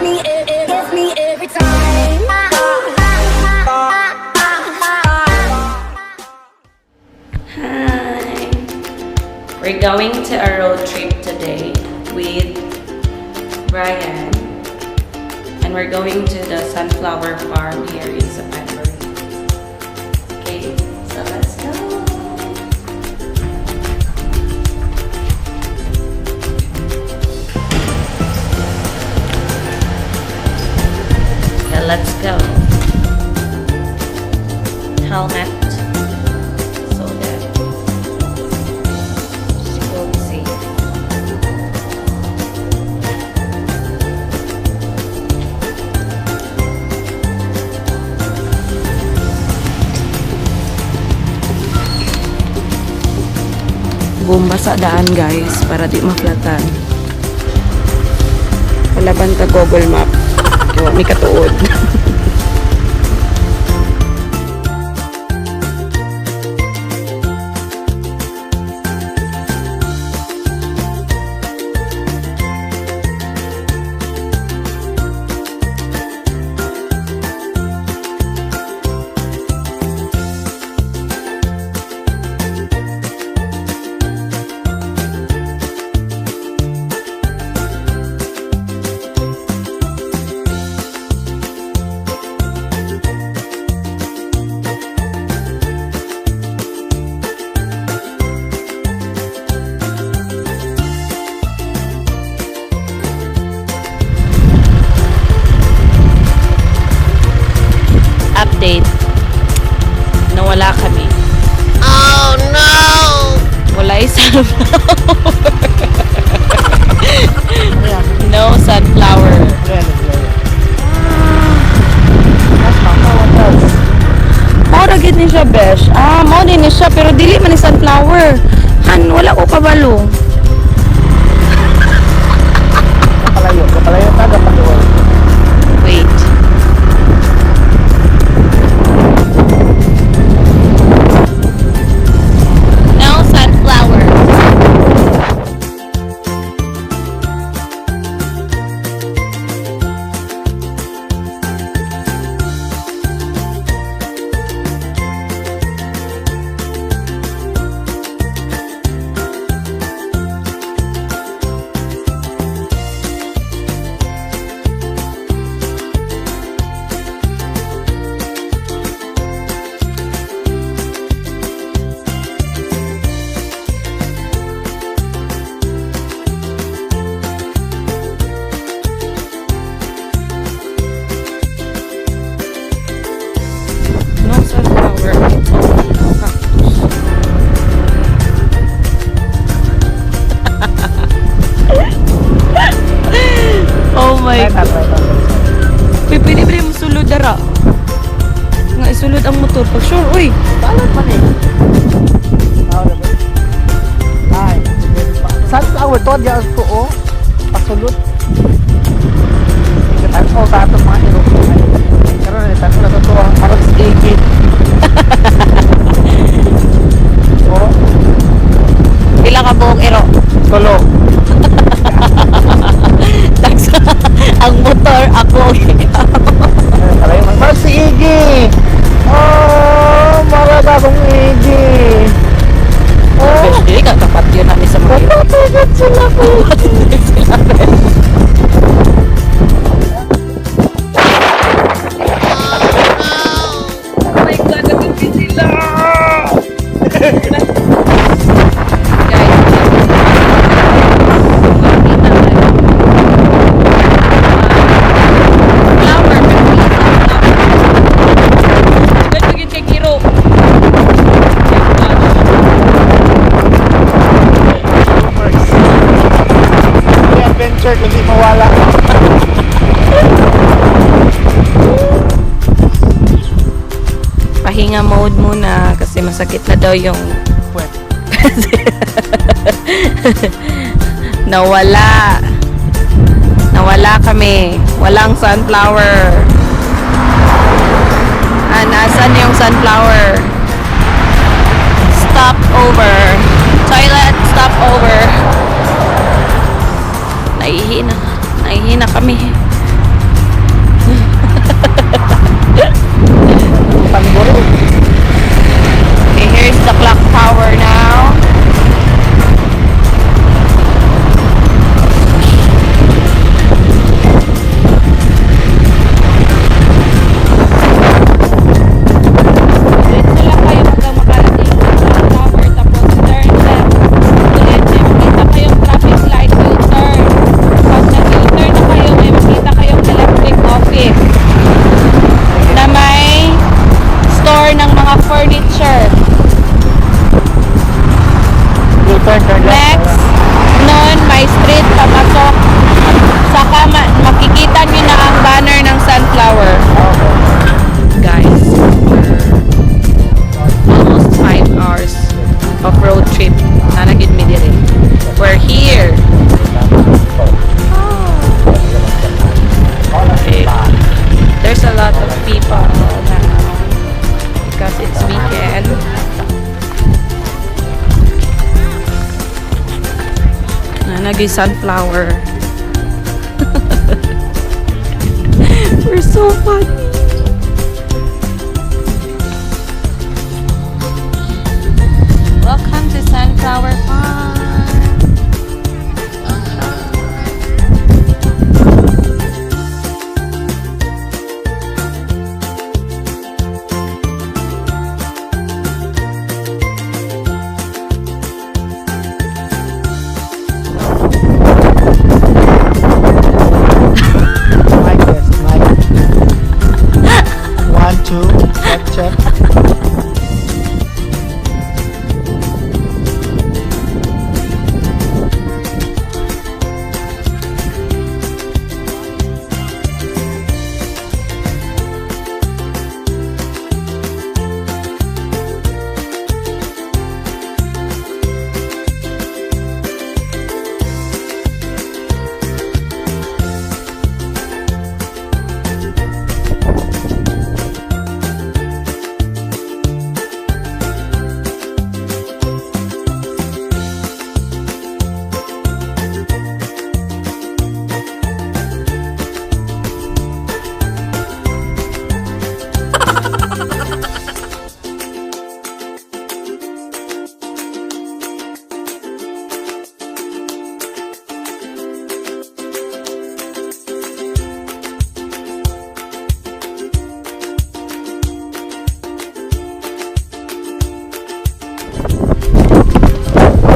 me, it gets me every time. Hi! We're going to a road trip today with Brian. And we're going to the sunflower farm here in Suphanburi. Okay, so let's go! Yeah, let's go. Helmet so that she will be safe. Bomba sa daan, guys, para di maflatan. Palaban ta Google Map. Kaya mi katuod. Update. Nawala kami. Oh no! Wala sunflower. No sunflower. Mao ra gid ni siya, besh. Ah, mao din ni siya pero dili man ni sunflower. Han, wala ko kabalo. Kapalayo, kapalayo ta, kapalayo. Wait. No sunflower. No sunflower. It's only cactus. Oh my God. Uy, pwede ba mo sulod dara? Nga isulod ang motor. Pag sure, uy. Balot man eh. Ay, sunflower to, diyan ko oh. Pasulot. Ikaw sa atong mga iro. Karon ni tanong na to ang marag sa igit. Oh, Pila ka buong iro? Tulo. Tagsa ang motor, ako, ikaw. Kalayo man. Marag si Iggy. Oh, marag akong Iggy. Oh, Besh, dili ka kapat yun namin sa mga iro. kapatid sila ko. Sila, besh. Oh my God, nagindi sila! Guys, makita tayo. Flower, pero hindi sunflower. Ganito yun kay Kiro. My gosh. May adventure kundi mawala. Pahinga mode muna kasi masakit na daw yung Puwet. Nawala. Nawala kami. Walang sunflower. Ah, nasan yung sunflower? Stop over. Toilet, stop over. Naihi na. Naihi na kami. Sunflower now. Diretso lang kayo hanggang makarating sa Sunflower, tapos turn left. Ulit, may makita kayong traffic light, U-turn. Pag nag-U-turn na kayo, may makita kayong electric office na may store ng mga furniture. U-turn, turn left. Next, nun, may street papasok. Saka makikita nyo na ang banner ng Sunflower. Guys, we're almost 5 hours of road trip. Nanagid mi diri. We're here. Okay. There's a lot of people now because it's weekend. Nanagay sunflower. We're so funny. Welcome to Sunflower Farm. Mic test, mic. One, two, check, check.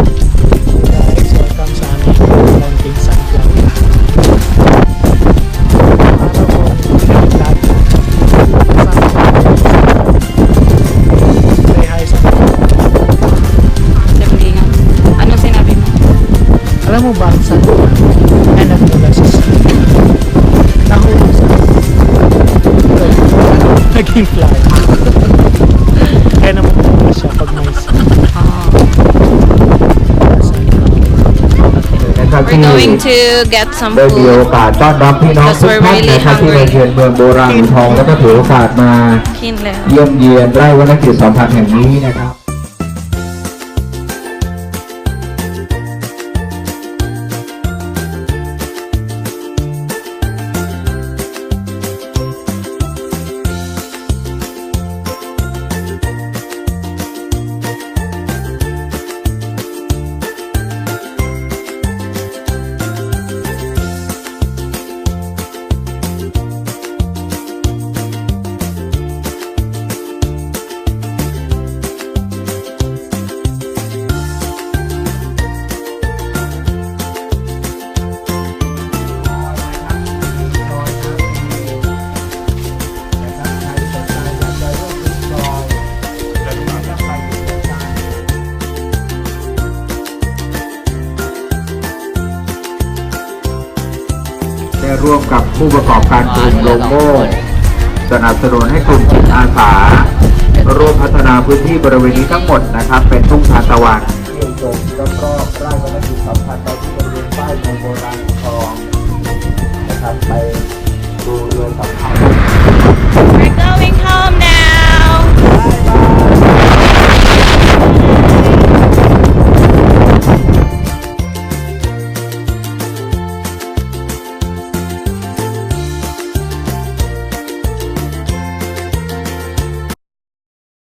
Guys, welcome sa aming planting sunflower. Araw ko, lahat. Say hi sa Sabi nga, ano sinabi mo? Alam mo ba ang sunflower ay nagmula sa sun? Nahulog sa naging flower. Kaya namumula siya pag may sun. Sunflower. นะครับ We're ที่ going to get some ได้มีโอ food. กาสต้อนรับพี่น้อง Because ทุก we're really ท่านนะครับที่มา hungry. เยือนเมืองโบราณอู่ทองแล้วก็ถือโอกาสมา กินแล้ว เยี่ยมเยียนไร่วรรณกิจสัมพันธ์แห่งนี้นะครับ ได้ร่วมกับผู้ประกอบการกลุ่มโลโม่สนับสนุนให้กลุ่มจิตอาสา ร่วมพัฒนาพื้นที่บริเวณนี้ทั้งหมดนะครับ เป็นทุ่งทานตะวันเที่ยวชมรอบๆไร่วรรณกิจสัมพันธ์ไปที่บริเวณป้ายเมืองโบราณทองนะครับไปดูเรือสำเภา